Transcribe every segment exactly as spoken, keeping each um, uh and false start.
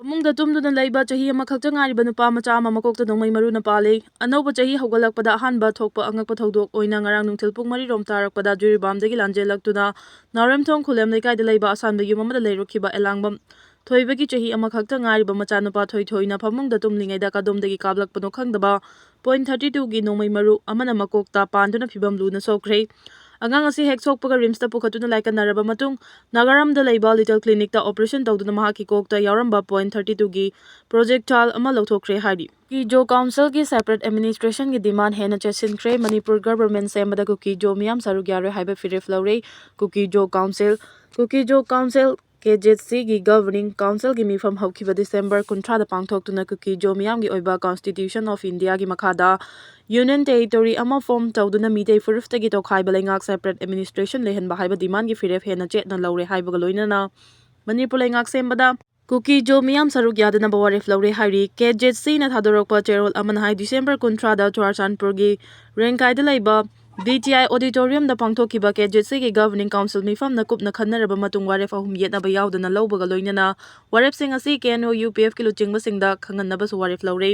ꯐꯃꯨꯡꯗ ꯇꯨꯝꯗꯨꯅ ꯂꯩꯕ ꯆꯍꯤ ꯑꯃꯈꯛꯇ ꯉꯥꯏꯔꯤꯕ ꯅꯨꯄꯥ ꯃꯆꯥ ꯑꯃ ꯃꯀꯣꯛꯇ ꯅꯣꯡꯃꯩ ꯃꯔꯨꯅ ꯄꯥꯜꯂꯤ꯫ ꯑꯅꯧꯕ ꯆꯍꯤ ꯍꯧꯒꯠꯂꯛꯄꯗ ꯑꯍꯥꯟꯕ ꯊꯣꯛꯄ ꯑꯉꯛꯄ ꯊꯧꯗꯣꯛ ꯑꯣꯏꯅ ꯉꯔꯥꯡ ꯅꯨꯡꯊꯤꯜ ꯄꯨꯡ ꯃꯔꯤ ꯔꯣꯝ ꯇꯥꯔꯛꯄꯗ ꯖꯤꯔꯤꯕꯥꯝꯗꯒꯤ ꯂꯥꯟꯖꯦꯜꯂꯛꯇꯨꯅ ꯅꯥꯎꯔꯦꯝꯊꯣꯡ ꯈꯨꯂꯦꯝ ꯂꯩꯀꯥꯏꯗ ꯂꯩꯕ ꯑꯁꯥꯟꯕ ꯌꯨꯝ ꯑꯃꯗ ꯂꯩꯔꯨꯈꯤꯕ ꯑꯦꯂꯥꯡꯕꯝ ꯊꯣꯏꯕꯒꯤ ꯆꯍꯤ ꯑꯃꯈꯛꯇ ꯉꯥꯏꯔꯤꯕ ꯃꯆꯥꯅꯨꯄꯥ ꯊꯣꯏꯊꯣꯏꯅ ꯐꯃꯨꯡꯗ ꯇꯨꯝꯂꯤꯉꯩꯗ ꯀꯗꯣꯝꯗꯒꯤ ꯀꯥꯞꯂꯛꯄꯅꯣ ꯈꯪꯗꯕ ꯄꯣꯏꯟ ꯊꯥꯔꯇꯤ ꯇꯨꯒꯤ ꯅꯣꯡꯃꯩ ꯃꯔꯨ ꯑꯃꯅ ꯃꯀꯣꯛꯇ ꯄꯥꯟꯗꯨꯅ ꯐꯤꯕꯝ ꯂꯨꯅ ꯁꯣꯛꯈ꯭ꯔꯦ꯫ ꯑꯉꯥꯡ ꯑꯁꯤ ꯍꯦꯛ ꯁꯣꯛꯄꯒ ꯔꯤꯝꯁꯇ ꯄꯨꯈꯠꯇꯨꯅ ꯂꯥꯏꯀꯠꯅꯔꯕ ꯃꯇꯨꯡ ꯅꯥꯒꯥꯔꯥꯝꯗ ꯂꯩꯕ ꯂꯤꯇꯜ ꯀ꯭ꯂꯤꯅꯤꯛꯇ ꯑꯣꯄꯔꯦꯁꯟ ꯇꯧꯗꯨꯅ ꯃꯍꯥꯛꯀꯤ ꯀꯣꯛꯇ ꯌꯥꯎꯔꯝꯕ ꯄꯣꯏꯟ ꯊꯥꯔꯇꯤ ꯇꯨꯒꯤ ꯄ꯭ꯔꯣꯖꯦꯛꯇꯥꯏꯜ ꯑꯃ ꯂꯧꯊꯣꯛꯈ꯭ꯔꯦ ꯍꯥꯏꯔꯤ꯫ ꯀꯨꯀꯤ ꯖꯣ ꯀꯥꯎꯟꯁꯤꯜꯒꯤ ꯁꯦꯄꯔꯦꯠ ꯑꯦꯗꯃꯤꯅꯤꯁꯇ꯭ꯔꯦꯁꯟꯒꯤ ꯗꯤꯃꯥꯟ ꯍꯦꯟꯅ ꯆꯦꯠꯁꯤꯟꯈ꯭ꯔꯦ꯫ ꯃꯅꯤꯄꯨꯔ ꯒꯚꯔꯟꯃꯦꯟꯠ ꯁꯦꯝꯕꯗ ꯀꯨꯀꯤ ꯖꯣ ꯃꯤꯌꯥꯝ ꯁꯔꯨꯛ ꯌꯥꯔꯣꯏ ꯍꯥꯏꯕ ꯐꯤꯔꯦꯞ ꯂꯧꯔꯦ꯫ ꯀꯨꯀꯤ ꯖꯣ ꯀꯥꯎꯟꯁꯤꯜ, ꯀꯨꯀꯤ ꯖꯣ ꯀꯥꯎꯟꯁꯤꯜ, ꯀꯦ ꯖꯦꯠ ꯁꯤꯒꯤ ꯒꯚꯔꯅꯤꯡ ꯀꯥꯎꯟꯁꯤꯜꯒꯤ ꯃꯤꯐꯝ ꯍꯧꯈꯤꯕ ꯗꯤꯁꯦꯝꯕꯔ ꯀꯨꯟꯊ꯭ꯔꯥꯗ ꯄꯥꯡꯊꯣꯛꯇꯨꯅ ꯀꯨꯀꯤ ꯖꯣ ꯃꯤꯌꯥꯝꯒꯤ ꯑꯣꯏꯕ ꯀꯟꯁꯇꯤꯇ꯭ꯌꯨꯁꯟ ꯑꯣꯐ ꯏꯟꯗꯤꯌꯥꯒꯤ ꯃꯈꯥꯗ ꯌꯨꯅꯤꯌꯟ ꯇꯦꯔꯤꯇꯣꯔꯤ ꯑꯃ ꯐꯣꯔꯝ ꯇꯧꯗꯨꯅ ꯃꯤꯇꯩ ꯐꯨꯔꯨꯞꯇꯒꯤ ꯇꯣꯈꯥꯏꯕ ꯂꯩꯉꯥꯛ ꯁꯦꯄꯔꯦꯠ ꯑꯦꯗꯃꯤꯅꯤꯁꯇ꯭ꯔꯦꯁꯟ ꯂꯩꯍꯟꯕ ꯍꯥꯏꯕ ꯗꯤꯃꯥꯟꯒꯤ ꯐꯤꯔꯦꯞ ꯍꯦꯟꯅ ꯆꯦꯠꯅ ꯂꯧꯔꯦ ꯍꯥꯏꯕꯒ ꯂꯣꯏꯅꯅ ꯃꯅꯤꯄꯨꯔ ꯂꯩꯉꯥꯛ ꯁꯦꯝꯕꯗ ꯀꯨꯀꯤ ꯖꯣ ꯃꯤꯌꯥꯝ ꯁꯔꯨꯛ ꯌꯥꯗꯅꯕ ꯋꯥꯔꯦꯞ ꯂꯧꯔꯦ ꯍꯥꯏꯔꯤ꯫ ꯀꯦ ꯖꯦꯠ ꯁꯤꯅ ꯊꯥꯗꯣꯔꯛꯄ ꯆꯦꯔꯣꯜ ꯑꯃꯅ ꯍꯥꯏ, ꯗꯤꯁꯦꯝꯕꯔ ꯀꯨꯟꯊ꯭ꯔꯥꯗ ꯆꯨꯔꯥꯆꯥꯟꯄꯨꯔꯒꯤ ꯔꯦꯡꯀꯥꯏꯗ ꯂꯩꯕ ꯗꯤ ꯇꯤ ꯑꯥꯏ ꯑꯣꯗꯤꯇꯣꯔꯤꯌꯝꯗ ꯄꯥꯡꯊꯣꯛꯈꯤꯕ ꯀꯦ ꯖꯦꯠ ꯁꯤꯒꯤ ꯒꯚꯔꯅꯤꯡ ꯀꯥꯎꯟꯁꯤꯜ ꯃꯤꯐꯝꯅ ꯀꯨꯞꯅ ꯈꯟꯅꯔꯕ ꯃꯇꯨꯡ ꯋꯥꯔꯦꯞ ꯑꯍꯨꯝ ꯌꯦꯠꯅꯕ ꯌꯥꯎꯗꯅ ꯂꯧꯕꯒ ꯂꯣꯏꯅꯅ ꯋꯥꯔꯦꯞꯁꯤꯡ ꯑꯁꯤ ꯀꯦ ꯑꯦꯟ ꯑꯣ ꯌꯨ ꯄꯤ ꯑꯦꯐꯀꯤ ꯂꯨꯆꯤꯡꯕꯁꯤꯡꯗ ꯈꯪꯍꯟꯅꯕꯁꯨ ꯋꯥꯔꯦꯞ ꯂꯧꯔꯦ꯫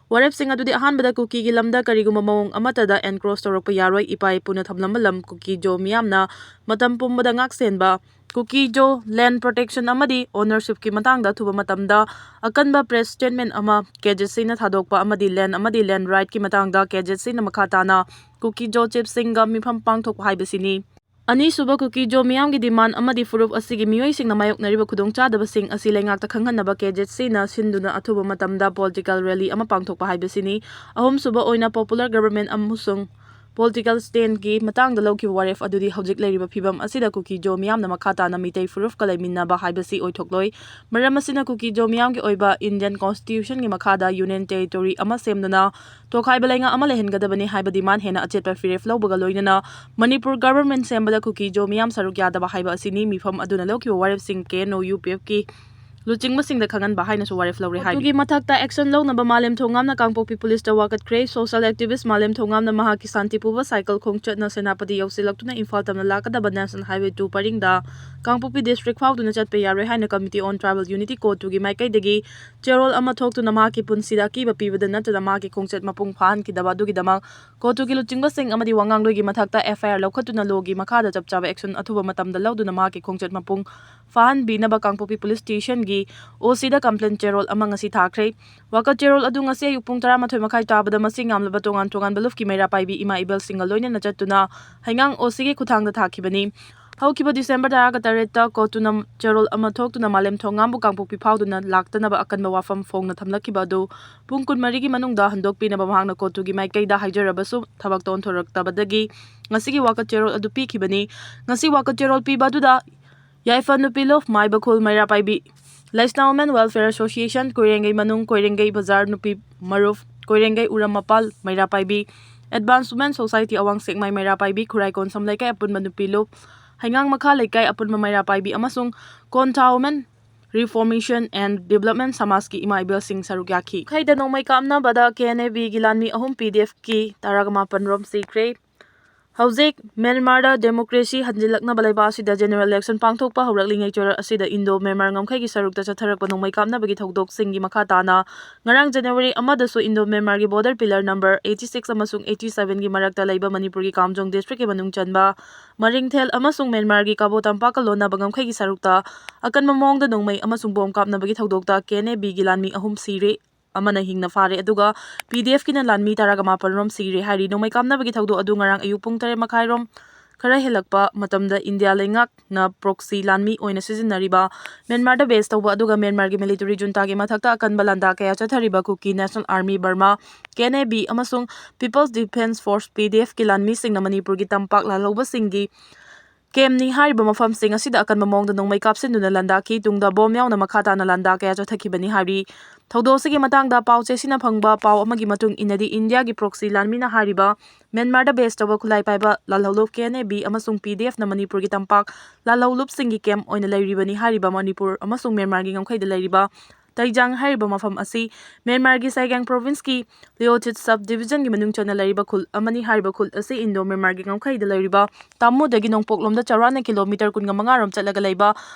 ꯋꯥꯔꯦꯞꯁꯤꯡ ꯑꯗꯨꯗꯤ ꯑꯍꯥꯟꯕꯗ ꯀꯨꯀꯤꯒꯤ ꯂꯝꯗ ꯀꯔꯤꯒꯨꯝꯕ ꯃꯑꯣꯡ ꯑꯃꯠꯇꯗ ꯑꯦꯟꯀ꯭ꯔꯣꯁ ꯇꯧꯔꯛꯄ ꯌꯥꯔꯣꯏ, ꯏꯄꯥ ꯏꯄꯨꯅ ꯊꯝꯂꯝꯕ ꯂꯝ ꯀꯨꯀꯤ ꯖꯣ ꯃꯤꯌꯥꯝꯅ ꯃꯇꯝ ꯄꯨꯝꯕꯗ ꯉꯥꯛ ꯁꯦꯟꯕ, ꯀꯨꯀꯤ ꯖꯣ ꯂꯦꯟ ꯄ꯭ꯔꯣꯇꯦꯛꯁꯟ ꯑꯃꯗꯤ ꯑꯣꯅꯔꯁꯤꯞꯀꯤ ꯃꯇꯥꯡꯗ ꯑꯊꯨꯕ ꯃꯇꯝꯗ ꯑꯀꯟꯕ ꯄ꯭ꯔꯦꯁ ꯁ꯭ꯇꯦꯠꯃꯦꯟ ꯑꯃ ꯀꯦ ꯖꯦꯠ ꯁꯤꯅ ꯊꯥꯗꯣꯛꯄ ꯑꯃꯗꯤ ꯂꯦꯟ ꯑꯃꯗꯤ ꯂꯦꯟ ꯔꯥꯏꯠꯀꯤ ꯃꯇꯥꯡꯗ ꯀꯦ ꯖꯦꯠ ꯁꯤꯅ ꯃꯈꯥ ꯇꯥꯅ ꯀꯨꯀꯤ ꯖꯣ ꯆꯤꯐꯁꯤꯡꯒ ꯃꯤꯐꯝ ꯄꯥꯡꯊꯣꯛꯄ ꯍꯥꯏꯕꯁꯤꯅꯤ꯫ ꯑꯅꯤꯁꯨꯕ ꯀꯨꯀꯤ ꯖꯣ ꯃꯤꯌꯥꯝꯒꯤ ꯗꯤꯃꯥꯟ ꯑꯃꯗꯤ ꯐꯨꯔꯨꯞ ꯑꯁꯤꯒꯤ ꯃꯤꯑꯣꯏꯁꯤꯡꯅ ꯃꯥꯌꯣꯛꯅꯔꯤꯕ ꯈꯨꯗꯣꯡꯆꯥꯗꯕꯁꯤꯡ ꯑꯁꯤ ꯂꯩꯉꯥꯛꯇ ꯈꯪꯍꯟꯅꯕ ꯀꯦ ꯖꯦꯠ ꯁꯤꯅ ꯁꯤꯟꯗꯨꯅ ꯑꯊꯨꯕ ꯃꯇꯝꯗ ꯄꯣꯂꯤꯇꯤꯀꯦꯜ ꯔꯦꯂꯤ ꯑꯃ ꯄꯥꯡꯊꯣꯛꯄ ꯍꯥꯏꯕꯁꯤꯅꯤ꯫ ꯑꯍꯨꯝꯁꯨꯕ ꯑꯣꯏꯅ ꯄꯣꯄꯨꯂꯔ ꯒꯚꯔꯟꯃꯦꯟꯠ ꯑꯃꯁꯨꯡ ꯄꯣꯂꯤꯇꯤꯀꯦꯜ ꯁ꯭ꯇꯦꯟꯒꯤ ꯃꯇꯥꯡꯗ ꯂꯧꯈꯤꯕ ꯋꯥꯔꯦꯞ ꯑꯗꯨꯗꯤ ꯍꯧꯖꯤꯛ ꯂꯩꯔꯤꯕ ꯐꯤꯕꯝ ꯑꯁꯤꯗ ꯀꯨꯀꯤ ꯖꯣ ꯃꯤꯌꯥꯝꯅ ꯃꯈꯥ ꯇꯥꯅ ꯃꯤꯇꯩ ꯐꯨꯔꯨꯞꯀ ꯂꯩꯃꯤꯟꯅꯕ ꯍꯥꯏꯕꯁꯤ ꯑꯣꯏꯊꯣꯛꯂꯣꯏ꯫ ꯃꯔꯝ ꯑꯁꯤꯅ ꯀꯨꯀꯤ ꯖꯣ ꯃꯤꯌꯥꯝꯒꯤ ꯑꯣꯏꯕ ꯏꯟꯗꯤꯌꯟ ꯀꯣꯟꯁꯇꯤꯇ꯭ꯌꯨꯁꯟꯒꯤ ꯃꯈꯥꯗ ꯌꯨꯅꯤꯌꯟ ꯇꯦꯔꯤꯇꯣꯔꯤ ꯑꯃ ꯁꯦꯝꯗꯨꯅ ꯇꯣꯈꯥꯏꯕ ꯂꯩꯉꯥꯛ ꯑꯃ ꯂꯩꯍꯟꯒꯗꯕꯅꯤ ꯍꯥꯏꯕ ꯗꯤꯃꯥꯟ ꯍꯦꯟꯅ ꯑꯆꯦꯠꯄ ꯐꯤꯔꯦꯞ ꯂꯧꯕꯒ ꯂꯣꯏꯅꯅ ꯃꯅꯤꯄꯨꯔ ꯒꯚꯔꯟꯃꯦꯟꯠ ꯁꯦꯝꯕꯗ ꯀꯨꯀꯤ ꯖꯣ ꯃꯤꯌꯥꯝ ꯁꯔꯨꯛ ꯌꯥꯗꯕ ꯍꯥꯏꯕ ꯑꯁꯤꯅꯤ꯫ ꯃꯤꯐꯝ ꯑꯗꯨꯅ ꯂꯧꯈꯤꯕ ꯋꯥꯔꯦꯞꯁꯤꯡ ꯀꯦ ꯑꯦꯟ ꯑꯣ ꯌꯨ ꯄꯤ ꯑꯦꯐꯀꯤ ꯂꯨꯆꯤꯡꯕꯁꯤꯡꯗ ꯈꯪꯍꯟꯕ ꯍꯥꯏꯅꯁꯨ ꯋꯥꯔꯦꯞ ꯂꯧꯔꯦ ꯍꯥꯏꯔꯤ꯫ ꯑꯗꯨꯒꯤ ꯃꯊꯛꯇ ꯑꯦꯛꯁꯟ ꯂꯧꯅꯕ ꯃꯥꯂꯦꯝ ꯊꯣꯡꯉꯥꯝꯅ ꯀꯥꯡꯄꯣꯛꯄꯤ ꯄꯨꯂꯤꯁꯇ ꯋꯥꯀꯠꯈ꯭ꯔꯦ꯫ ꯁꯣꯁꯤꯌꯦꯜ ꯑꯦꯛꯇꯤꯚꯤꯁ ꯃꯥꯂꯦꯝ ꯊꯣꯡꯉꯥꯝꯅ ꯃꯍꯥꯛꯀꯤ ꯁꯥꯟꯇꯤ ꯄꯨꯕ ꯁꯥꯏꯀꯜ ꯈꯣꯡꯆꯠꯅ ꯁꯦꯅꯥꯄꯇꯤ ꯌꯧꯁꯤꯜꯂꯛꯇꯨꯅ ꯏꯝꯐꯥꯜ ꯇꯝꯅ ꯂꯥꯛꯀꯗꯕ ꯅꯦꯁꯅꯦꯜ ꯍꯥꯏꯋꯦ ꯇꯨ ꯄꯔꯤꯡꯗ ꯀꯥꯡꯄꯣꯛꯄꯤ ꯗꯤꯁꯇ꯭ꯔꯤꯛ ꯐꯥꯎꯗꯨꯅ ꯆꯠꯄ ꯌꯥꯔꯣꯏ ꯍꯥꯏꯅ Committee on Tribal Unity, ꯀꯣꯇꯨꯒꯤ ꯃꯥꯏꯀꯩꯗꯒꯤ ꯆꯦꯔꯣꯜ ꯑꯃ ꯊꯣꯛꯇꯨꯅ ꯃꯍꯥꯛꯀꯤ ꯄꯨꯟꯁꯤꯗ ꯑꯀꯤꯕ ꯄꯤꯕꯗ ꯅꯠꯇꯅ ꯃꯍꯥꯛꯀꯤ ꯈꯣꯡꯆꯠ ꯃꯄꯨꯡ ꯐꯥꯍꯟꯈꯤꯗꯕ ꯑꯗꯨꯒꯤꯗꯃꯛ ꯀꯣꯇꯨꯒꯤ ꯂꯨꯆꯤꯡꯕꯁꯤꯡ ꯑꯃꯗꯤ ꯋꯥꯉꯥꯡꯂꯣꯏꯒꯤ ꯃꯊꯛꯇ F I R ꯂꯧꯈꯠꯇꯨꯅ ꯂꯣꯒꯤ ꯃꯈꯥꯗ ꯆꯞ ꯆꯥꯕ action ꯑꯊꯨꯕ ꯃꯇꯝꯗ ꯂꯧꯗꯨꯅ ꯃꯍꯥꯛꯀꯤ ꯈꯣꯡꯆꯠ ꯃꯄꯨꯡ ꯐꯥꯍꯟꯕꯤꯅꯕ ꯀꯥꯡꯄꯣꯛꯄꯤ ꯄꯨꯂꯤꯁ ꯁ꯭ꯇꯦꯁꯟꯒꯤ O C ꯗ complaint ꯆꯦꯔꯣꯜ ꯑꯃ ꯉꯁꯤ ꯊꯥꯈ꯭ꯔꯦ꯫ ꯋꯥꯀꯠ ꯆꯦꯔꯣꯜ ꯑꯗꯨ ꯉꯁꯤ ꯑꯌꯨꯛ ꯄꯨꯡ ꯇꯔꯥꯃꯥꯊꯣꯏ ꯃꯈꯥꯏ ꯇꯥꯕꯗ ꯃꯁꯤꯡ ꯌꯥꯝꯂꯕ ꯇꯣꯉꯥꯟ ꯇꯣꯉꯥꯟꯕ ꯂꯨꯞꯀꯤ ꯃꯩꯔꯥ ꯄꯥꯏꯕꯤ ꯏꯃꯥ ꯏꯕꯦꯜꯁꯤꯡꯒ ꯂꯣꯏꯅꯅ ꯆꯠꯇꯨꯅ ꯍꯩꯉꯥꯡ O C ꯒꯤ ꯈꯨꯠꯊꯥꯡꯗ ꯊꯥꯈꯤꯕꯅꯤ꯫ ꯍꯧꯈꯤꯕ December ꯇꯔꯥꯒ ꯇꯔꯦꯠꯇ ꯀꯣꯇꯨꯅ ꯆꯦꯔꯣꯜ ꯑꯃ ꯊꯣꯛꯇꯨꯅ ꯃꯥꯂꯦꯝ ꯊꯣꯡꯉꯥꯝꯕꯨ ꯀꯥꯡꯄꯣꯛꯄꯤ ꯐꯥꯎꯗꯨꯅ ꯂꯥꯛꯇꯅꯕ ꯑꯀꯟꯕ ꯋꯥꯐꯝ ꯐꯣꯡꯅ ꯊꯝꯂꯛꯈꯤꯕ ꯑꯗꯨ ꯄꯨꯡ ꯀꯨꯟꯃꯔꯤꯒꯤ ꯃꯅꯨꯡꯗ ꯍꯟꯗꯣꯛꯄꯤꯅꯕ ꯃꯍꯥꯛꯅ ꯀꯣꯇꯨꯒꯤ ꯃꯥꯏꯀꯩꯗ ꯍꯥꯏꯖꯔꯕꯁꯨ ꯊꯕꯛꯇ ꯑꯣꯟꯊꯣꯔꯛꯇꯕꯗꯒꯤ ꯉꯁꯤꯒꯤ ꯋꯥꯀꯠ ꯆꯦꯔꯣꯜ ꯑꯗꯨ ꯄꯤꯈꯤꯕꯅꯤ꯫ ꯉꯁꯤ ꯋꯥꯀꯠ ꯆꯦꯔꯣꯜ ꯄꯤꯕ ꯑꯗꯨꯗ ꯌꯥꯏꯐ ꯅꯨꯄꯤ ꯂꯨꯞ ꯃꯥꯏꯕꯈꯨꯜ ꯃꯩꯔꯥ ꯄꯥꯏꯕꯤ, ꯂꯩꯁꯅꯥ Women Welfare Association, ꯀꯣꯏꯔꯦꯡꯒꯩ ꯃꯅꯨꯡ, ꯀꯣꯏꯔꯦꯡꯒꯩ ꯕꯖꯥꯔ ꯅꯨꯄꯤ ꯃꯔꯨꯞ, ꯀꯣꯏꯔꯦꯡꯒꯩ ꯎꯔꯝ ꯃꯄꯥꯜ ꯃꯩꯔꯥ ꯄꯥꯏꯕꯤ, Advance Women Society ꯑꯋꯥꯡ ꯁꯦꯛꯃꯥꯏ ꯃꯩꯔꯥ ꯄꯥꯏꯕꯤ, ꯈꯨꯔꯥꯏ ꯀꯣꯟꯁꯝ ꯂꯩꯀꯥꯏ ꯑꯄꯨꯟꯕ ꯅꯨꯄꯤ ꯂꯨꯞ, ꯍꯩꯉꯥꯡ ꯃꯈꯥ ꯂꯩꯀꯥꯏ ꯑꯄꯨꯟꯕ ꯃꯩꯔꯥ ꯄꯥꯏꯕꯤ ꯑꯃꯁꯨꯡ ꯀꯣꯟꯊꯥ Women Reformation and Development ꯁꯃꯥꯖꯀꯤ ꯏꯃꯥ ꯏꯕꯦꯜꯁꯤꯡ ꯁꯔꯨꯛ ꯌꯥꯈꯤ꯫ ꯈꯩꯗ ꯅꯣꯡꯃꯩ ꯀꯥꯞꯅꯕꯗ K N A B ꯒꯤ ꯂꯥꯟꯃꯤ ꯑꯍꯨꯝ P D F ꯀꯤ ꯇꯔꯥꯒ ꯃꯥꯄꯟ ꯔꯣꯝ ꯁꯤꯈ꯭ꯔꯦ꯫ ꯍꯧꯖꯤꯛ ꯃ꯭ꯌꯥꯟꯃꯥꯔꯗ democracy ꯍꯟꯖꯤꯜꯂꯛꯅꯕ ꯂꯩꯕꯥꯛ ꯑꯁꯤꯗ general election ꯄꯥꯡꯊꯣꯛꯄ ꯍꯧꯔꯛꯂꯤꯉꯩ ꯆꯔꯛ ꯑꯁꯤꯗ Indo-Myanmar ꯉꯝꯈꯩꯒꯤ ꯁꯔꯨꯛꯇ ꯆꯠꯊꯔꯛꯄ ꯅꯣꯡꯃꯩ ꯀꯥꯞꯅꯕꯒꯤ ꯊꯧꯗꯣꯛꯁꯤꯡꯒꯤ ꯃꯈꯥ ꯇꯥꯅ ꯉꯔꯥꯡ January ꯑꯃꯗꯁꯨ Indo-Myanmar ꯒꯤ border pillar number eighty six ꯑꯃꯁꯨꯡ eighty seven ꯒꯤ ꯃꯔꯛꯇ ꯂꯩꯕ ꯃꯅꯤꯄꯨꯔꯒꯤ ꯀꯥꯝꯖꯣꯡ district ꯀꯤ ꯃꯅꯨꯡ ꯆꯟꯕ ꯃꯔꯤꯡꯊꯦꯜ ꯑꯃꯁꯨꯡ ꯃ꯭ꯌꯥꯟꯃꯥꯔꯒꯤ ꯀꯕꯣ ꯇꯝꯄꯥꯛꯀ ꯂꯣꯟꯅꯕ ꯉꯝꯈꯩꯒꯤ ꯁꯔꯨꯛꯇ ꯑꯀꯟꯕ ꯃꯑꯣꯡꯗ ꯅꯣꯡꯃꯩ ꯑꯃꯁꯨꯡ bomb ꯀꯥꯞꯅꯕꯒꯤ ꯊꯧꯗꯣꯛꯇ K N A B ꯒꯤ ꯂꯥꯟꯃꯤ ꯑꯍꯨꯝ ꯁꯤꯔꯦ, ꯑꯃꯅ ꯍꯤꯡꯅ ꯐꯥꯔꯦ, ꯑꯗꯨꯒ P D F ꯀꯤꯅ ꯂꯥꯟꯃꯤ ꯇꯔꯥꯒ ꯃꯥꯄꯟ ꯔꯣꯝ ꯁꯤꯔꯦ ꯍꯥꯏꯔꯤ꯫ ꯅꯣꯡꯃꯩ ꯀꯥꯞꯅꯕꯒꯤ ꯊꯧꯗꯣꯛ ꯑꯗꯨ ꯉꯔꯥꯡ ꯑꯌꯨꯛ ꯄꯨꯡ ꯇꯔꯦꯠ ꯃꯈꯥꯏ ꯔꯣꯝ ꯈꯔ ꯍꯦꯜꯂꯛꯄ ꯃꯇꯝꯗ ꯏꯟꯗꯤꯌꯥ ꯂꯩꯉꯥꯛꯅ proxy ꯂꯥꯟꯃꯤ ꯑꯣꯏꯅ ꯁꯤꯖꯤꯟꯅꯔꯤꯕ ꯃ꯭ꯌꯥꯟꯃꯥꯔꯗ base ꯇꯧꯕ ꯑꯗꯨꯒ ꯃ꯭ꯌꯥꯟꯃꯥꯔꯒꯤ military junta ꯒꯤ ꯃꯊꯛꯇ ꯑꯀꯟꯕ ꯂꯥꯟꯗꯥ ꯀꯌꯥ ꯆꯠꯊꯔꯤꯕ Kuki National Army Burma, K N A B, ꯑꯃꯁꯨꯡ People's Defence Force, P D F ꯀꯤ ꯂꯥꯟꯃꯤꯁꯤꯡꯅ ꯃꯅꯤꯄꯨꯔꯒꯤ ꯇꯝꯄꯥꯛ ꯂꯥꯜꯍꯧꯕꯁꯤꯡꯒꯤ camp ꯅꯤ ꯍꯥꯏꯔꯤꯕ ꯃꯐꯝꯁꯤꯡ ꯑꯁꯤꯗ ꯑꯀꯟꯕ ꯃꯑꯣꯡꯗ ꯅꯣꯡꯃꯩ ꯀꯥꯞꯁꯤꯟꯗꯨꯅ ꯂꯥꯟꯗꯥꯈꯤ꯫ ꯇꯨꯡꯗ ꯕꯣꯝ ꯌꯥꯎꯅ ꯃꯈꯥ ꯇꯥꯅ ꯂꯥꯟꯗꯥ ꯀꯌꯥ ꯆꯠꯊꯈꯤꯕꯅꯤ ꯍꯥꯏꯔꯤ꯫ ꯊꯧꯗꯣꯛ ꯑꯁꯤꯒꯤ ꯃꯇꯥꯡꯗ ꯄꯥꯎ ꯆꯦꯁꯤꯅ ꯐꯪꯕ ꯄꯥꯎ ꯑꯃꯒꯤ ꯃꯇꯨꯡ ꯏꯟꯅꯗꯤ, ꯏꯟꯗꯤꯌꯥꯒꯤ proxy ꯂꯥꯟꯃꯤꯅ ꯍꯥꯏꯔꯤꯕ ꯃ꯭ꯌꯥꯟꯃꯥꯔꯗ base ꯇꯧꯕ ꯈꯨꯠꯂꯥꯏ ꯄꯥꯏꯕ ꯂꯥꯜꯍꯧꯂꯨꯞ K N A B ꯑꯃꯁꯨꯡ P D F ꯅ ꯃꯅꯤꯄꯨꯔꯒꯤ ꯇꯝꯄꯥꯛ ꯂꯥꯜꯍꯧꯂꯨꯞꯁꯤꯡꯒꯤ camp ꯑꯣꯏꯅ ꯂꯩꯔꯤꯕꯅꯤ ꯍꯥꯏꯔꯤꯕ ꯃꯅꯤꯄꯨꯔ ꯑꯃꯁꯨꯡ ꯃ꯭ꯌꯥꯟꯃꯥꯔꯒꯤ ꯉꯝꯈꯩꯗ ꯂꯩꯔꯤꯕ ꯇꯩꯖꯥꯡ ꯍꯥꯏꯔꯤꯕ ꯃꯐꯝ ꯑꯁꯤ ꯃ꯭ꯌꯥꯟꯃꯥꯔꯒꯤ ꯁꯥꯏꯒꯥꯡ ꯄ꯭ꯔꯣꯚꯤꯟꯁꯀꯤ ꯂꯤꯑꯣꯆꯤꯠ ꯁꯕ ꯗꯤꯕꯤꯖꯟꯒꯤ ꯃꯅꯨꯡ ꯆꯟꯅ ꯂꯩꯔꯤꯕ ꯈꯨꯜ ꯑꯃꯅꯤ꯫ ꯍꯥꯏꯔꯤꯕ ꯈꯨꯜ ꯑꯁꯤ ꯏꯟꯗꯣ ꯃ꯭ꯌꯥꯟꯃꯥꯔꯒꯤ ꯉꯝꯈꯩꯗ ꯂꯩꯔꯤꯕ ꯇꯥꯃꯨꯗꯒꯤ ꯅꯣꯡꯄꯣꯛꯂꯣꯝꯗ ꯆꯥꯎꯔꯥꯛꯅ ꯀꯤꯂꯣꯃꯤꯇꯔ ꯀꯨꯟꯒ ꯃꯉꯥ ꯔꯣꯝ ꯆꯠꯂꯒ ꯂꯩꯕ,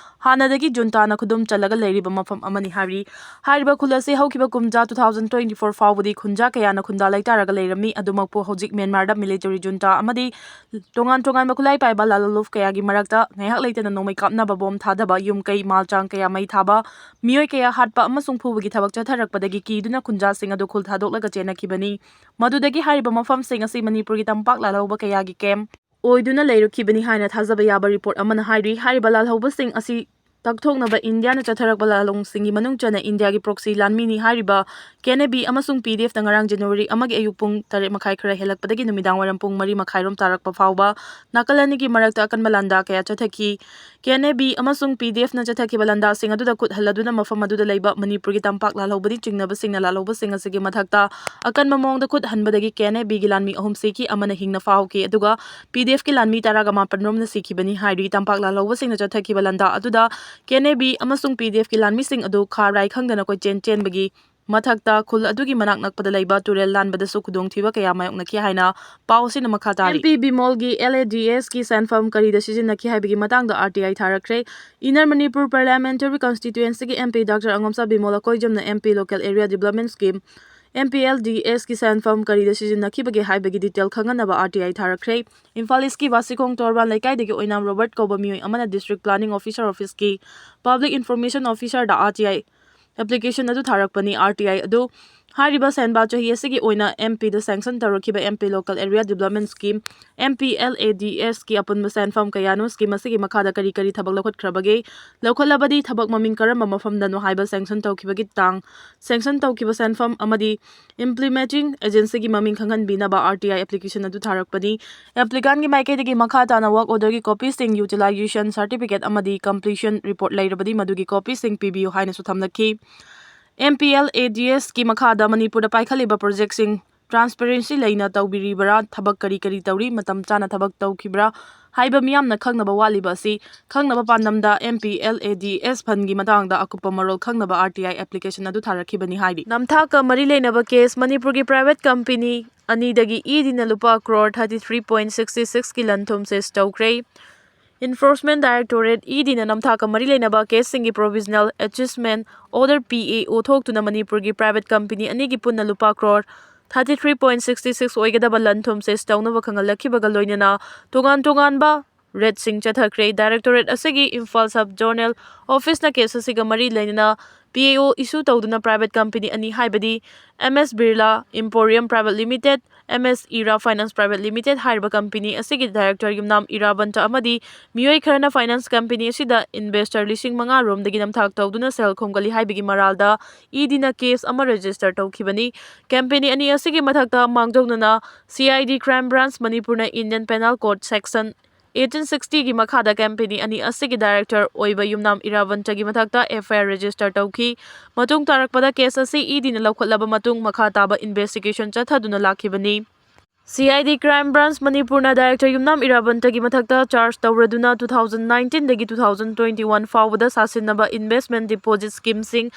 ꯍꯥꯟꯅꯗꯒꯤ ꯖꯨꯟꯇꯥꯅ ꯈꯨꯗꯨꯝ ꯆꯜꯂꯒ ꯂꯩꯔꯤꯕ ꯃꯐꯝ ꯑꯃꯅꯤ ꯍꯥꯏꯔꯤ꯫ ꯍꯥꯏꯔꯤꯕ ꯈꯨꯜ ꯑꯁꯤ ꯍꯧꯈꯤꯕ ꯀꯨꯝꯖꯥ two thousand twenty-four ꯐꯥꯎꯕꯗꯤ ꯈꯨꯟꯖꯥ ꯀꯌꯥꯅ ꯈꯨꯟꯗꯥ ꯂꯩꯇꯥꯔꯒ ꯂꯩꯔꯝꯃꯤ꯫ ꯑꯗꯨꯃꯛꯄꯨ ꯍꯧꯖꯤꯛ ꯃ꯭ꯌꯥꯟꯃꯥꯔꯗ ꯃꯤꯂꯤꯇꯔꯤ ꯖꯨꯟꯇꯥ ꯑꯃꯗꯤ ꯇꯣꯉꯥꯟ ꯇꯣꯉꯥꯟꯕ ꯈꯨꯠꯂꯥꯏ ꯄꯥꯏꯕ ꯂꯥꯂꯣꯂꯨꯞ ꯀꯌꯥꯒꯤ ꯃꯔꯛꯇ ꯉꯥꯏꯍꯥꯛ ꯂꯩꯇꯅ ꯅꯣꯡꯃꯩ ꯀꯥꯞꯅꯕ, ꯕꯣꯝ ꯊꯥꯗꯕ, ꯌꯨꯝ ꯀꯩ ꯃꯥꯜ ꯆꯥꯡ ꯀꯌꯥ ꯃꯩ ꯊꯥꯕ, ꯃꯤꯑꯣꯏ ꯀꯌꯥ ꯍꯥꯠꯄ ꯑꯃꯁꯨꯡ ꯐꯨꯕꯒꯤ ꯊꯕꯛ ꯆꯠꯊꯔꯛꯄꯗꯒꯤ ꯀꯤꯗꯨꯅ ꯈꯨꯟꯖꯥꯁꯤꯡ ꯑꯗꯨ ꯈꯨꯜ ꯊꯥꯗꯣꯛꯂꯒ ꯆꯦꯟꯅꯈꯤꯕꯅꯤ꯫ ꯃꯗꯨꯗꯒꯤ ꯍꯥꯏꯔꯤꯕ ꯃꯐꯝꯁꯤꯡ ꯑꯁꯤ ꯃꯅꯤꯄꯨꯔꯒꯤ ꯇꯝꯄꯥꯛ ꯂꯥꯜꯍꯧꯕ ꯀꯌꯥꯒꯤ ꯀꯦꯝꯞ ꯑꯣꯏꯗꯨꯅ ꯂꯩꯔꯛꯈꯤꯕꯅꯤ ꯍꯥꯏꯅ ꯊꯥꯖꯕ ꯌꯥꯕ ꯔꯤꯄꯣꯔꯠ ꯑꯃꯅ ꯍꯥꯏꯔꯤ꯫ ꯍꯥꯏꯔꯤꯕ ꯂꯥꯜꯍꯧꯕꯁꯤꯡ ꯑꯁꯤ ꯇꯛꯊꯣꯛꯅꯕ ꯏꯟꯗꯤꯌꯥꯅ ꯆꯠꯊꯔꯛꯄ ꯂꯥꯜꯂꯣꯡꯁꯤꯡꯒꯤ ꯃꯅꯨꯡ ꯆꯟꯅ ꯏꯟꯗꯤꯌꯥꯒꯤ ꯄ꯭ꯔꯣꯛꯁꯤ ꯂꯥꯟꯃꯤꯅꯤ ꯍꯥꯏꯔꯤꯕ ꯀꯦ ꯑꯦꯟ ꯑꯦ ꯕꯤ ꯑꯃꯁꯨꯡ ꯄꯤ ꯗꯤ ꯑꯦꯐꯅ ꯉꯔꯥꯡ ꯖꯅꯋꯥꯔꯤ ꯑꯃꯒꯤ ꯑꯌꯨꯛ ꯄꯨꯡ ꯇꯔꯦꯠ ꯃꯈꯥꯏ ꯈꯔ ꯍꯦꯜꯂꯛꯄꯗꯒꯤ ꯅꯨꯃꯤꯗꯥꯡ ꯋꯥꯏꯔꯝ ꯄꯨꯡ ꯃꯔꯤ ꯃꯈꯥꯏꯔꯣꯝ ꯇꯥꯔꯛꯄ ꯐꯥꯎꯕ ꯅꯥꯀꯜ ꯑꯅꯤꯒꯤ ꯃꯔꯛꯇ ꯑꯀꯟꯕ ꯂꯥꯟꯗꯥ ꯀꯌꯥ ꯆꯠꯊꯈꯤ꯫ ꯀꯦ ꯑꯦꯟ ꯑꯦ ꯕꯤ ꯑꯃꯁꯨꯡ ꯄꯤ ꯗꯤ ꯑꯦꯐꯅ ꯆꯠꯊꯈꯤꯕ ꯂꯥꯟꯗꯥꯁꯤꯡ ꯑꯗꯨꯗ ꯈꯨꯠ ꯍꯜꯂꯗꯨꯅ ꯃꯐꯝ ꯑꯗꯨꯗ ꯂꯩꯕ ꯃꯅꯤꯄꯨꯔꯒꯤ ꯇꯝꯄꯥꯛ ꯂꯥꯜꯍꯧꯕꯗꯤ ꯆꯤꯡꯅꯕꯁꯤꯡꯅ ꯂꯥꯜꯍꯧꯕꯁꯤꯡ ꯑꯁꯤꯒꯤ ꯃꯊꯛꯇ ꯑꯀꯟꯕ ꯃꯑꯣꯡꯗ ꯈꯨꯠ ꯍꯟꯕꯗꯒꯤ ꯀꯦ ꯑꯦꯟ ꯑꯦ ꯕꯤꯒꯤ ꯂꯥꯟꯃꯤ ꯑꯍꯨꯝ ꯁꯤꯈꯤ, ꯑꯃꯅ ꯍꯤꯡꯅ ꯐꯥꯍꯧꯈꯤ, ꯑꯗꯨꯒ ꯄꯤ ꯗꯤ ꯑꯦꯐꯀꯤ ꯂꯥꯟꯃꯤ ꯇꯔꯥꯒ ꯃꯥꯄꯟ ꯔꯣꯝꯅ ꯁꯤꯈꯤꯕꯅꯤ ꯍꯥꯏꯔꯤ꯫ ꯇꯝꯄꯥꯛ ꯂꯥꯜꯍꯧꯕꯁꯤꯡꯅ ꯆꯠꯊꯈꯤꯕ ꯂꯥꯟꯗꯥ ꯑꯗꯨꯗ ꯀꯦ ꯑꯦꯟ ꯑꯦ ꯕꯤ ꯑꯃꯁꯨꯡ ꯄꯤ ꯗꯤ ꯑꯦꯐꯀꯤ ꯂꯥꯟꯃꯤꯁꯤꯡ ꯑꯗꯨ ꯈꯥ ꯔꯥꯏ ꯈꯪꯗꯅ ꯀꯣꯏꯆꯦꯟ ꯆꯦꯟꯕꯒꯤ ꯃꯊꯛꯇ ꯈꯨꯜ ꯑꯗꯨꯒꯤ ꯃꯅꯥꯛ ꯅꯛꯄꯗ ꯂꯩꯕ ꯇꯨꯔꯦꯜ ꯂꯥꯟꯕꯗꯁꯨ ꯈꯨꯗꯣꯡꯊꯤꯕ ꯀꯌꯥ ꯃꯥꯌꯣꯛꯅꯈꯤ ꯍꯥꯏꯅ ꯄꯥꯎ ꯑꯁꯤꯅ ꯃꯈꯥ ꯇꯥꯔꯤ꯫ M P ꯕꯤꯃꯣꯜꯒꯤ L A D ꯑꯦꯁꯀꯤ ꯁꯦꯟꯐꯝ ꯀꯔꯤꯗ ꯁꯤꯖꯤꯟꯅꯈꯤ ꯍꯥꯏꯕꯒꯤ ꯃꯇꯥꯡꯗ ꯑꯥꯔ ꯇꯤ ꯑꯥꯏ ꯊꯥꯔꯛꯈ꯭ꯔꯦ꯫ ꯏꯟꯅꯔ ꯃꯅꯤꯄꯨꯔ ꯄꯥꯔꯂꯤꯌꯥꯃꯦꯟꯇꯔꯤ ꯀꯟꯁꯇꯤꯇ꯭ꯌꯨꯑꯦꯟꯁꯤꯒꯤ M P doctor Angomcha Bimol ꯑꯀꯣꯏꯖꯝꯅ M P local area development scheme, M P L A ꯑꯦꯁꯀꯤ ꯁꯦꯟꯐꯝ ꯀꯔꯤꯗ ꯁꯤꯖꯤꯟꯅꯈꯤꯕꯒꯦ ꯍꯥꯏꯕꯒꯤ ꯗꯤꯇꯦꯜ ꯈꯪꯍꯟꯅꯕ ꯑꯥꯔ ꯇꯤ ꯑꯥꯏ ꯊꯥꯔꯛꯈ꯭ꯔꯦ꯫ ꯏꯝꯐꯥꯜ ꯏꯁꯀꯤ ꯕꯥꯁꯤꯈꯣꯡ ꯇꯣꯔꯕꯥꯟ ꯂꯩꯀꯥꯏꯗꯒꯤ ꯑꯣꯏꯅꯥꯝ ꯔꯣꯕꯔꯠ ꯀꯧꯕ ꯃꯤꯑꯣꯏ ꯑꯃꯅ ꯗꯤꯁꯇ꯭ꯔꯤꯛ ꯄ꯭ꯂꯥꯅꯤꯡ ꯑꯣꯐꯤꯁꯔ ꯑꯣꯐꯤꯁꯀꯤ ꯄꯕ꯭ꯂꯤꯛ ꯏꯟꯐꯣꯔꯃꯦꯁꯟ ꯑꯣꯐꯤꯁꯔꯗ ꯑꯥꯔ ꯇꯤ ꯑꯥꯏ ꯑꯦꯄ꯭ꯂꯤꯀꯦꯁꯟ ꯑꯗꯨ ꯊꯥꯔꯛꯄꯅꯤ꯫ ꯑꯥꯔ ꯇꯤ ꯑꯥꯏ ꯑꯗꯨ ꯍꯥꯏꯔꯤꯕ ꯁꯦꯟꯕꯥ ꯆꯍꯤ ꯑꯁꯤꯒꯤ ꯑꯣꯏꯅ ꯑꯦꯝ ꯄꯤꯗ ꯁꯦꯡꯁꯟ ꯇꯧꯔꯛꯈꯤꯕ M P local area development scheme, M P L A D ꯑꯦꯁꯀꯤ ꯑꯄꯨꯟꯕ ꯁꯦꯟꯐꯝ ꯀꯌꯥꯅꯣ? ꯁ꯭ꯀꯤꯝ ꯑꯁꯤꯒꯤ ꯃꯈꯥꯗ ꯀꯔꯤ ꯀꯔꯤ ꯊꯕꯛ ꯂꯧꯈꯠꯈ꯭ꯔꯕꯒꯦ? ꯂꯧꯈꯠꯂꯕꯗꯤ ꯊꯕꯛ ꯃꯃꯤꯡ ꯀꯔꯝꯕ ꯃꯐꯝꯗꯅꯣ ꯍꯥꯏꯕ ꯁꯦꯡꯁꯟ ꯇꯧꯈꯤꯕꯒꯤ ꯇꯥꯡ, ꯁꯦꯡꯁꯟ ꯇꯧꯈꯤꯕ ꯁꯦꯟꯐꯝ ꯑꯃꯗꯤ ꯏꯝꯄ꯭ꯂꯤꯃꯦꯟꯇꯤꯡ ꯑꯦꯖꯦꯟꯁꯤꯒꯤ ꯃꯃꯤꯡ ꯈꯪꯍꯟꯕꯤꯅꯕ ꯑꯥꯔ ꯇꯤ ꯑꯥꯏ ꯑꯦꯄ꯭ꯂꯤꯀꯦꯁꯟ ꯑꯗꯨ ꯊꯥꯔꯛꯄꯅꯤ꯫ ꯑꯦꯄ꯭ꯂꯤꯀꯥꯟꯒꯤ ꯃꯥꯏꯀꯩꯗꯒꯤ ꯃꯈꯥ ꯇꯥꯅ ꯋꯥꯔꯛ ꯑꯣꯔꯗꯔꯒꯤ ꯀꯣꯄꯤꯁꯤꯡ, ꯌꯨꯇꯤꯂꯥꯏꯖꯦꯁꯟ ꯁꯥꯔꯇꯤꯐꯤꯀꯦꯠ ꯑꯃꯗꯤ ꯀꯝꯄ꯭ꯂꯤꯁꯟ ꯔꯤꯄꯣꯔꯠ ꯂꯩꯔꯕꯗꯤ ꯃꯗꯨꯒꯤ ꯀꯣꯄꯤꯁꯤꯡ ꯄꯤꯕꯤꯌꯨ ꯍꯥꯏꯅꯁꯨ ꯊꯝꯂꯛꯈꯤ꯫ M P L A D ꯑꯦꯁꯀꯤ ꯃꯈꯥꯗ ꯃꯅꯤꯄꯨꯔꯗ ꯄꯥꯏꯈꯠꯂꯤꯕ ꯄ꯭ꯔꯣꯖꯦꯛꯁꯤꯡ ꯇ꯭ꯔꯥꯟꯁꯄꯦꯔꯦꯟꯁꯤ ꯂꯩꯅ ꯇꯧꯕꯤꯔꯤꯕ꯭ꯔꯥ, ꯊꯕꯛ ꯀꯔꯤ ꯀꯔꯤ ꯇꯧꯔꯤ, ꯃꯇꯝ ꯆꯥꯅ ꯊꯕꯛ ꯇꯧꯈꯤꯕ꯭ꯔꯥ ꯍꯥꯏꯕ ꯃꯤꯌꯥꯝꯅ ꯈꯪꯅꯕ ꯋꯥꯠꯂꯤꯕ ꯑꯁꯤ ꯈꯪꯅꯕ ꯄꯥꯟꯗꯝꯗ M P L A D S fund ꯒꯤ ꯃꯇꯥꯡꯗ ꯑꯀꯨꯞꯄ ꯃꯔꯣꯜ ꯈꯪꯅꯕ R T I application ꯑꯗꯨ ꯊꯥꯔꯛꯈꯤꯕꯅꯤ ꯍꯥꯏꯔꯤ꯫ ꯅꯝꯊꯥꯛꯀ ꯃꯔꯤ ꯂꯩꯅꯕ ꯀꯦꯁ, ꯃꯅꯤꯄꯨꯔꯒꯤ private company ꯑꯅꯤꯗꯒꯤ E D ꯅ ꯂꯨꯄꯥ crore thirty three point six six ꯀꯤ ꯂꯟ ꯊꯨꯝ seize ꯇꯧꯈ꯭ꯔꯦ꯫ Enforcement Directorate, E D ꯅ ꯅꯝꯊꯥꯛꯀ ꯃꯔꯤ ꯂꯩꯅꯕ ꯀꯦꯁꯁꯤꯡꯒꯤ provisional adjustment order, P A O, ꯊꯣꯛꯇꯨꯅ ꯃꯅꯤꯄꯨꯔꯒꯤ private company ꯑꯅꯤꯒꯤ ꯄꯨꯟꯅ ꯂꯨꯄꯥ crore thirty three point six six ꯑꯣꯏꯒꯗꯕ ꯂꯟ ꯊꯨꯝ seize ꯇꯧꯅꯕ ꯈꯪꯍꯜꯂꯛꯈꯤꯕꯒ ꯂꯣꯏꯅꯅ ꯇꯣꯉꯥꯟ ꯇꯣꯉꯥꯟꯕ raid ꯁꯤꯡ ꯆꯠꯊꯈ꯭ꯔꯦ꯫ Directorate ꯑꯁꯤꯒꯤ Imphal Sub Zonal Office ꯅ ꯀꯦꯁ ꯑꯁꯤꯒ ꯃꯔꯤ ꯂꯩꯅꯅ P A O issue ꯇꯧꯗꯨꯅ private company ꯑꯅꯤ ꯍꯥꯏꯕꯗꯤ M S Birla Emporium Private Limited, M S Ira Finance Private Limited ꯍꯥꯏꯔꯤꯕ company ꯑꯁꯤꯒꯤ director ꯌꯨꯝꯅꯥꯝ ꯏꯔꯥꯕꯟꯇ ꯑꯃꯗꯤ ꯃꯤꯑꯣꯏ ꯈꯔꯅ finance company ꯑꯁꯤꯗ investor ꯂꯤꯁꯤꯡ ꯃꯉꯥ ꯔꯣꯝꯗꯒꯤ ꯅꯝꯊꯥꯛ ꯇꯧꯗꯨꯅ ꯁꯦꯜ ꯈꯣꯝꯒꯠꯂꯤ ꯍꯥꯏꯕꯒꯤ ꯃꯔꯥꯜꯗ E D ꯅ ꯀꯦꯁ ꯑꯃ register ꯇꯧꯈꯤꯕꯅꯤ꯫ Company ꯑꯅꯤ ꯑꯁꯤꯒꯤ ꯃꯊꯛꯇ ꯃꯥꯡꯖꯧꯅꯅ C I D Crime Branch ꯃꯅꯤꯄꯨꯔꯅ Indian Penal Code section eighteen sixty ꯒꯤ ꯃꯈꯥꯗ company ꯑꯅꯤ ꯑꯁꯤꯒꯤ director ꯑꯣꯏꯕ ꯌꯨꯝꯅꯥꯝ ꯏꯔꯥꯕꯟꯇꯒꯤ ꯃꯊꯛꯇ F I R register ꯇꯧꯈꯤ꯫ ꯃꯇꯨꯡ ꯇꯥꯔꯛꯄꯗ ꯀꯦꯁ ꯑꯁꯤ E D ꯅ ꯂꯧꯈꯠꯂꯕ ꯃꯇꯨꯡ ꯃꯈꯥ ꯇꯥꯕ investigation ꯆꯠꯊꯗꯨꯅ ꯂꯥꯛꯈꯤꯕꯅꯤ꯫ C I D Crime Branch ꯃꯅꯤꯄꯨꯔꯅ director ꯌꯨꯝꯅꯥꯝ ꯏꯔꯥꯕꯟꯇꯒꯤ ꯃꯊꯛꯇ charge ꯇꯧꯔꯗꯨꯅ two thousand nineteen ꯗꯒꯤ two thousand twenty one ꯐꯥꯎꯕꯗ ꯁꯥꯁꯤꯟꯅꯕ investment deposit scheme ꯁꯤꯡ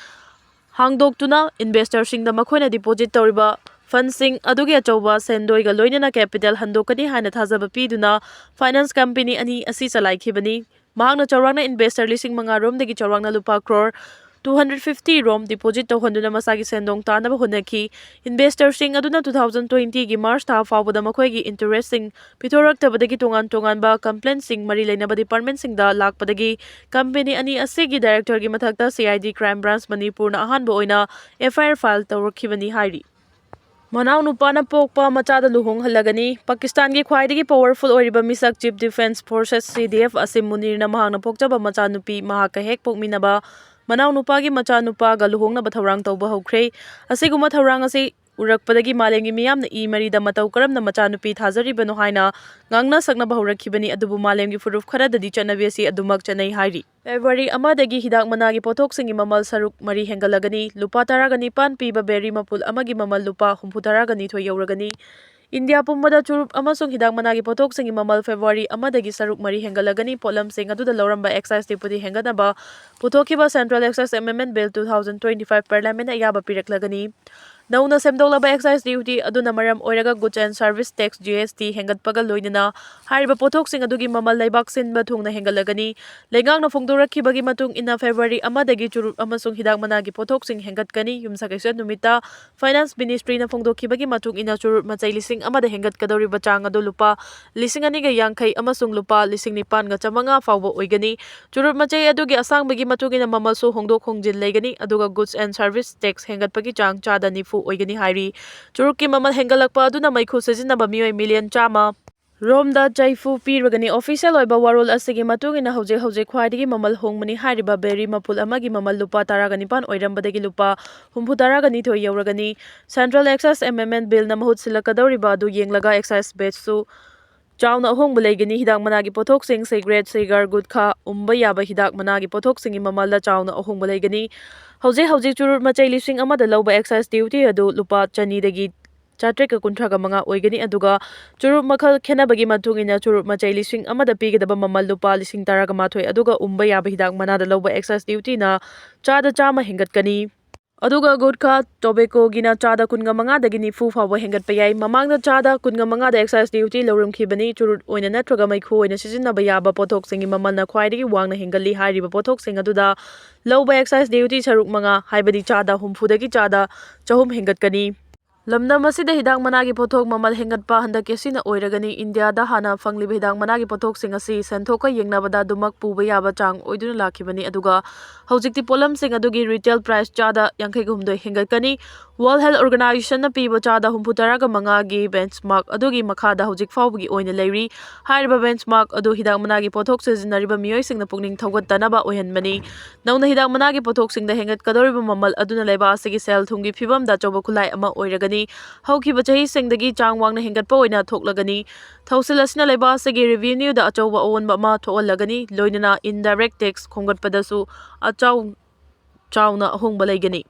ꯍꯥꯡꯗꯣꯛꯇꯨꯅ investor ꯁꯤꯡꯗ ꯃꯈꯣꯏꯅ deposit ꯇꯧꯔꯤꯕ fund ꯁꯤꯡ ꯑꯗꯨꯒꯤ ꯑꯆꯧꯕ ꯁꯦꯟꯗꯣꯏꯒ ꯂꯣꯏꯅꯅ capital ꯍꯟꯗꯣꯛꯀꯅꯤ ꯍꯥꯏꯅ ꯊꯥꯖꯕ ꯄꯤꯗꯨꯅ finance company ꯑꯅꯤ ꯑꯁꯤ ꯆꯂꯥꯏꯈꯤꯕꯅꯤ꯫ ꯃꯍꯥꯛꯅ ꯆꯥꯎꯔꯥꯛꯅ investor ꯂꯤꯁꯤꯡ ꯃꯉꯥ ꯔꯣꯝꯗꯒꯤ ꯆꯥꯎꯔꯥꯛꯅ ꯂꯨꯄꯥ ꯀ꯭ꯔꯣꯔ two hundred fifty ꯔꯣꯝ deposit ꯇꯧꯍꯟꯗꯨꯅ ꯃꯁꯥꯒꯤ ꯁꯦꯟꯗꯣꯡ ꯇꯥꯅꯕ ꯍꯣꯠꯅꯈꯤ꯫ Investor ꯁꯤꯡ ꯑꯗꯨꯅ two thousand twenty ꯒꯤ March ꯊꯥ ꯐꯥꯎꯕꯗ ꯃꯈꯣꯏꯒꯤ interest ꯁꯤꯡ ꯄꯤꯊꯣꯔꯛꯇꯕꯗꯒꯤ ꯇꯣꯉꯥꯟ ꯇꯣꯉꯥꯟꯕ complaint ꯁꯤꯡ ꯃꯔꯤ ꯂꯩꯅꯕ department ꯁꯤꯡꯗ ꯂꯥꯛꯄꯗꯒꯤ company ꯑꯅꯤ ꯑꯁꯤꯒꯤ director ꯒꯤ ꯃꯊꯛꯇ C I D Crime Branch ꯃꯅꯤꯄꯨꯔꯅ ꯑꯍꯥꯟꯕ ꯑꯣꯏꯅ F I R file ꯇꯧꯔꯛꯈꯤꯕꯅꯤ ꯍꯥꯏꯔꯤ꯫ ꯃꯅꯥꯎꯅꯨꯄꯥꯅ ꯄꯣꯛꯄ ꯃꯆꯥꯗ ꯂꯨꯍꯣꯡꯍꯜꯂꯒꯅꯤ꯫ ꯄꯥꯀꯤꯁꯇꯥꯟꯒꯤ ꯈ꯭ꯋꯥꯏꯗꯒꯤ powerful ꯑꯣꯏꯔꯤꯕ ꯃꯤꯁꯛ Chief Defence Forces, C D F, ꯑꯁꯤꯝ ꯃꯨꯅꯤꯔꯅ ꯃꯍꯥꯛꯅ ꯄꯣꯛꯆꯕ ꯃꯆꯥꯅꯨꯄꯤ ꯃꯍꯥꯛꯀ ꯍꯦꯛ ꯄꯣꯛꯃꯤꯟꯅꯕ ꯃꯅꯥꯎꯅꯨꯄꯥꯒꯤ ꯃꯆꯥꯅꯨꯄꯥꯒ ꯂꯨꯍꯣꯡꯅꯕ ꯊꯧꯔꯥꯡ ꯇꯧꯕ ꯍꯧꯈ꯭ꯔꯦ꯫ ꯑꯁꯤꯒꯨꯝꯕ ꯊꯧꯔꯥꯡ ꯑꯁꯤ ꯎꯔꯛꯄꯗꯒꯤ ꯃꯥꯂꯦꯝꯒꯤ ꯃꯤꯌꯥꯝꯅ ꯏ ꯃꯔꯤꯗ ꯃꯇꯧ ꯀꯔꯝꯅ ꯃꯆꯥꯅꯨꯄꯤ ꯊꯥꯖꯔꯤꯕꯅꯣ ꯍꯥꯏꯅ ꯉꯥꯡꯅ ꯁꯛꯅꯕ ꯍꯧꯔꯛꯈꯤꯕꯅꯤ꯫ ꯑꯗꯨꯕꯨ ꯃꯥꯂꯦꯝꯒꯤ ꯐꯨꯔꯨꯞ ꯈꯔꯗꯗꯤ ꯆꯠꯅꯕꯤ ꯑꯁꯤ ꯑꯗꯨꯃꯛ ꯆꯠꯅꯩ ꯍꯥꯏꯔꯤ꯫ ꯐꯦꯕ꯭ꯔꯨꯋꯥꯔꯤ ꯑꯃꯗꯒꯤ ꯍꯤꯗꯥꯛ ꯃꯅꯥꯒꯤ ꯄꯣꯠꯊꯣꯛꯁꯤꯡꯒꯤ ꯃꯃꯜ ꯁꯔꯨꯛ ꯃꯔꯤ ꯍꯦꯟꯒꯠꯂꯒꯅꯤ꯫ ꯂꯨꯄꯥ ꯇꯔꯥꯒ ꯅꯤꯄꯥꯟ ꯄꯤꯕ ꯕꯦꯔꯤ ꯃꯄꯨꯜ ꯑꯃꯒꯤ ꯃꯃꯜ ꯂꯨꯄꯥ ꯍꯨꯝꯐꯨ ꯇꯔꯥꯒ ꯅꯤꯊꯣꯏ ꯌꯧꯔꯒꯅꯤ꯫ ꯏꯟꯗꯤꯌꯥ ꯄꯨꯝꯕꯗ ꯆꯨꯔꯨꯞ ꯑꯃꯁꯨꯡ ꯍꯤꯗꯥꯛ ꯃꯅꯥꯒꯤ ꯄꯣꯠꯊꯣꯛꯁꯤꯡꯒꯤ ꯃꯃꯜ ꯐꯦꯕ꯭ꯔꯨꯋꯥꯔꯤ ꯑꯃꯗꯒꯤ ꯁꯔꯨꯛ ꯃꯔꯤ ꯍꯦꯟꯒꯠꯂꯒꯅꯤ꯫ ꯄꯣꯠꯂꯝꯁꯤꯡ ꯑꯗꯨꯗ ꯂꯧꯔꯝꯕ excise duty ꯍꯦꯟꯒꯠꯅꯕ ꯄꯨꯊꯣꯛꯈꯤꯕ Central Excise Amendment Bill two thousand twenty five Parliament ꯑꯌꯥꯕ ꯄꯤꯔꯛꯂꯒꯅꯤ꯫ ꯅꯧꯅ ꯁꯦꯝꯗꯣꯛꯂꯕ excise duty ꯑꯗꯨꯅ ꯃꯔꯝ ꯑꯣꯏꯔꯒ Goods and Service Tax, G S T, ꯍꯦꯟꯒꯠꯄꯒ ꯂꯣꯏꯅꯅ ꯍꯥꯏꯔꯤꯕ ꯄꯣꯠꯊꯣꯛꯁꯤꯡ ꯑꯗꯨꯒꯤ ꯃꯃꯜ ꯂꯩꯕꯥꯛ ꯁꯤꯟꯕ ꯊꯨꯡꯅ ꯍꯦꯟꯒꯠꯂꯒꯅꯤ꯫ ꯂꯩꯉꯥꯛꯅ ꯐꯣꯡꯗꯣꯔꯛꯈꯤꯕꯒꯤ ꯃꯇꯨꯡ ꯏꯟꯅ ꯐꯦꯕ꯭ꯔꯨꯋꯥꯔꯤ ꯑꯃꯗꯒꯤ ꯆꯨꯔꯨꯞ ꯑꯃꯁꯨꯡ ꯍꯤꯗꯥꯛ ꯃꯅꯥꯒꯤ ꯄꯣꯠꯊꯣꯛꯁꯤꯡ ꯍꯦꯟꯒꯠꯀꯅꯤ꯫ ꯌꯨꯝꯁꯀꯩꯁ ꯅꯨꯃꯤꯠꯇ Finance Ministryꯅ ꯐꯣꯡꯗꯣꯛꯈꯤꯕꯒꯤ ꯃꯇꯨꯡ ꯏꯟꯅ ꯆꯨꯔꯨꯞ ꯃꯆꯩ ꯂꯤꯁꯤꯡ ꯑꯃꯗ ꯍꯦꯟꯒꯠꯀꯗꯧꯔꯤꯕ ꯆꯥꯡ ꯑꯗꯨ ꯂꯨꯄꯥ ꯂꯤꯁꯤꯡ ꯑꯅꯤꯒ ꯌꯥꯡꯈꯩ ꯑꯃꯁꯨꯡ ꯂꯨꯄꯥ ꯂꯤꯁꯤꯡ ꯅꯤꯄꯥꯟꯒ ꯆꯥꯃꯉꯥ ꯐꯥꯎꯕ ꯑꯣꯏꯒꯅꯤ꯫ ꯆꯨꯔꯨꯞ ꯃꯆꯩ ꯑꯗꯨꯒꯤ ꯑꯁꯥꯡꯕꯒꯤ ꯃꯇꯨꯡ ꯏꯟꯅ ꯃꯃꯜꯁꯨ ꯍꯣꯡꯗꯣꯛ ꯍꯣꯡꯖꯤꯟ ꯂꯩꯒꯅꯤ, ꯑꯗꯨꯒ Goods and Service Tax ꯍꯦꯟꯒꯠꯄꯒꯤ ꯆꯥꯡ ꯆꯥꯗ ꯅꯤꯐꯨ ꯑꯣꯏꯒꯅꯤ ꯍꯥꯏꯔꯤ꯫ ꯆꯨꯔꯨꯞꯀꯤ ꯃꯃꯜ ꯍꯦꯟꯒꯠꯂꯛꯄ ꯑꯗꯨꯅ ꯃꯩꯈꯨ ꯁꯤꯖꯤꯟꯅꯕ ꯃꯤꯑꯣꯏ ꯃꯤꯂꯤꯌꯟ ꯆꯥꯝꯃ ꯔꯣꯝꯗ ꯆꯩꯐꯨ ꯄꯤꯔꯒꯅꯤ꯫ Official ꯑꯣꯏꯕ ꯋꯥꯔꯣꯜ ꯑꯁꯤꯒꯤ ꯃꯇꯨꯡ ꯏꯟꯅ ꯍꯧꯖꯤꯛ ꯍꯧꯖꯤꯛ ꯈ꯭ꯋꯥꯏꯗꯒꯤ ꯃꯃꯜ ꯍꯣꯡꯕꯅꯤ ꯍꯥꯏꯔꯤꯕ ꯕꯦꯔꯤ ꯃꯄꯨꯜ ꯑꯃꯒꯤ ꯃꯃꯜ ꯂꯨꯄꯥ ꯇꯔꯥꯒ ꯅꯤꯄꯥꯟ ꯑꯣꯏꯔꯝꯕꯗꯒꯤ ꯂꯨꯄꯥ ꯍꯨꯝꯐꯨ ꯇꯔꯥꯒ ꯅꯤꯊꯣꯏ ꯌꯧꯔꯒꯅꯤ꯫ Central Excise Amendment Billꯅ ꯃꯍꯨꯠ ꯁꯤꯜꯂꯛꯀꯗꯧꯔꯤꯕ ꯑꯗꯨ ꯌꯦꯡꯂꯒ excise batchꯁꯨ ꯆꯥꯎꯅ ꯑꯍꯣꯡꯕ ꯂꯩꯒꯅꯤ꯫ ꯍꯤꯗꯥꯛ ꯃꯅꯥꯒꯤ ꯄꯣꯠꯊꯣꯛꯁꯤꯡ, ꯁꯤꯒꯔꯦꯠ, ꯁꯤꯒꯥꯔ, ꯒꯨꯠꯈꯥ, ꯎꯝꯕ ꯌꯥꯕ ꯍꯤꯗꯥꯛ ꯃꯅꯥꯒꯤ ꯄꯣꯠꯊꯣꯛꯁꯤꯡꯒꯤ ꯃꯃꯜꯗ ꯆꯥꯎꯅ ꯑꯍꯣꯡꯕ ꯂꯩꯒꯅꯤ꯫ ꯍꯧꯖꯤꯛ ꯍꯧꯖꯤꯛ ꯆꯨꯔꯨꯞ ꯃꯆꯩ ꯂꯤꯁꯤꯡ ꯑꯃꯗ ꯂꯧꯕ excise duty ꯑꯗꯨ ꯂꯨꯄꯥ ꯆꯅꯤꯗꯒꯤ ꯆꯥꯇ꯭ꯔꯦꯠꯀ ꯀꯨꯟꯊ꯭ꯔꯥꯒ ꯃꯉꯥ ꯑꯣꯏꯒꯅꯤ꯫ ꯑꯗꯨꯒ ꯆꯨꯔꯨꯞ ꯃꯈꯜ ꯈꯦꯠꯅꯕꯒꯤ ꯃꯇꯨꯡ ꯏꯟꯅ ꯆꯨꯔꯨꯞ ꯃꯆꯩ ꯂꯤꯁꯤꯡ ꯑꯃꯗ ꯄꯤꯒꯗꯕ ꯃꯃꯜ ꯂꯨꯄꯥ ꯂꯤꯁꯤꯡ ꯇꯔꯥꯒ ꯃꯥꯊꯣꯏ, ꯑꯗꯨꯒ ꯎꯝꯕ ꯌꯥꯕ ꯍꯤꯗꯥꯛ ꯃꯅꯥꯗ ꯂꯧꯕ excise dutyꯅ ꯆꯥꯗ ꯆꯥꯝꯃ ꯍꯦꯟꯒꯠꯀꯅꯤ꯫ ꯑꯗꯨꯒ ꯒꯨꯠꯈꯥ, ꯇꯣꯕꯦꯀꯣꯒꯤꯅ ꯆꯥꯗ ꯀꯨꯟꯒ ꯃꯉꯥꯗꯒꯤ ꯅꯤꯐꯨ ꯐꯥꯎꯕ ꯍꯦꯟꯒꯠꯄ ꯌꯥꯏ꯫ ꯃꯃꯥꯡꯗ ꯆꯥꯗ ꯀꯨꯟꯒ ꯃꯉꯥꯗ excise duty ꯂꯧꯔꯝꯈꯤꯕꯅꯤ꯫ ꯆꯨꯔꯨꯞ ꯑꯣꯏꯅ ꯅꯠꯇ꯭ꯔꯒ ꯃꯩꯈꯨ ꯑꯣꯏꯅ ꯁꯤꯖꯤꯟꯅꯕ ꯌꯥꯕ ꯄꯣꯠꯊꯣꯛꯁꯤꯡꯒꯤ ꯃꯃꯜꯅ ꯈ꯭ꯋꯥꯏꯗꯒꯤ ꯋꯥꯡꯅ ꯍꯦꯟꯒꯠꯂꯤ꯫ ꯍꯥꯏꯔꯤꯕ ꯄꯣꯠꯊꯣꯛꯁꯤꯡ ꯑꯗꯨꯗ ꯂꯧꯕ excise duty ꯁꯔꯨꯛ ꯃꯉꯥ, ꯍꯥꯏꯕꯗꯤ ꯆꯥꯗ ꯍꯨꯝꯐꯨꯗꯒꯤ ꯆꯥꯗ ꯆꯍꯨꯝ ꯍꯦꯟꯒꯠꯀꯅꯤ꯫ ꯂꯝꯗꯝ ꯑꯁꯤꯗ ꯍꯤꯗꯥꯛ ꯃꯅꯥꯒꯤ ꯄꯣꯠꯊꯣꯛ ꯃꯃꯜ ꯍꯦꯟꯒꯠꯄ ꯍꯟꯗꯛꯀꯤ ꯑꯁꯤꯅ ꯑꯣꯏꯔꯒꯅꯤ꯫ ꯏꯟꯗꯤꯌꯥꯗ ꯍꯥꯟꯅ ꯐꯪꯂꯤꯕ ꯍꯤꯗꯥꯛ ꯃꯅꯥꯒꯤ ꯄꯣꯠꯊꯣꯛꯁꯤꯡ ꯑꯁꯤ ꯁꯦꯟꯊꯣꯛꯀ ꯌꯦꯡꯅꯕꯗ ꯑꯗꯨꯃꯛ ꯄꯨꯕ ꯌꯥꯕ ꯆꯥꯡ ꯑꯣꯏꯗꯨꯅ ꯂꯥꯛꯈꯤꯕꯅꯤ, ꯑꯗꯨꯒ ꯍꯧꯖꯤꯛꯇꯤ ꯄꯣꯠꯂꯝꯁꯤꯡ ꯑꯗꯨꯒꯤ retail price ꯆꯥꯗ ꯌꯥꯡꯈꯩꯒ ꯍꯨꯝꯗꯣꯏ ꯍꯦꯟꯒꯠꯀꯅꯤ꯫ World Health Organizationꯅ ꯄꯤꯕ ꯆꯥꯗ ꯍꯨꯝꯐꯨ ꯇꯔꯥꯒ ꯃꯉꯥꯒꯤ benchmark ꯑꯗꯨꯒꯤ ꯃꯈꯥꯗ ꯍꯧꯖꯤꯛ ꯐꯥꯎꯕꯒꯤ ꯑꯣꯏꯅ ꯂꯩꯔꯤ꯫ ꯍꯥꯏꯔꯤꯕ benchmark ꯑꯗꯨ ꯍꯤꯗꯥꯛ ꯃꯅꯥꯒꯤ ꯄꯣꯠꯊꯣꯛ ꯁꯤꯖꯤꯟꯅꯔꯤꯕ ꯃꯤꯑꯣꯏꯁꯤꯡꯅ ꯄꯨꯛꯅꯤꯡ ꯊꯧꯒꯠꯇꯅꯕ ꯑꯣꯏꯍꯟꯕꯅꯤ꯫ ꯅꯧꯅ ꯍꯤꯗꯥꯛ ꯃꯅꯥꯒꯤ ꯄꯣꯠꯊꯣꯛꯁꯤꯡꯗ ꯍꯦꯟꯒꯠꯀꯗꯧꯔꯤꯕ ꯃꯃꯜ ꯑꯗꯨꯅ ꯂꯩꯕꯥꯛ ꯑꯁꯤꯒꯤ ꯁꯦꯜ ꯊꯨꯝꯒꯤ ꯐꯤꯕꯝꯗ ꯑꯆꯧꯕ ꯈꯨꯠꯂꯥꯏ ꯑꯃ ꯑꯣꯏꯔꯒꯅꯤ꯫ ꯍꯧꯈꯤꯕ ꯆꯍꯤꯁꯤꯡꯗꯒꯤ ꯆꯥꯡ ꯋꯥꯡꯅ ꯍꯦꯟꯒꯠꯄ ꯑꯣꯏꯅ ꯊꯣꯛꯂꯒꯅꯤ꯫ ꯊꯧꯁꯤꯜ ꯑꯁꯤꯅ ꯂꯩꯕꯥꯛ ꯑꯁꯤꯒꯤ revenueꯗ ꯑꯆꯧꯕ ꯑꯑꯣꯟꯕ ꯑꯃ ꯊꯣꯛꯍꯜꯂꯒꯅꯤ, ꯂꯣꯏꯅꯅ indirect tax ꯈꯣꯝꯒꯠꯄꯗꯁꯨ ꯑꯆꯧ-, ꯆꯥꯎꯅ ꯑꯍꯣꯡꯕ ꯂꯩꯒꯅꯤ꯫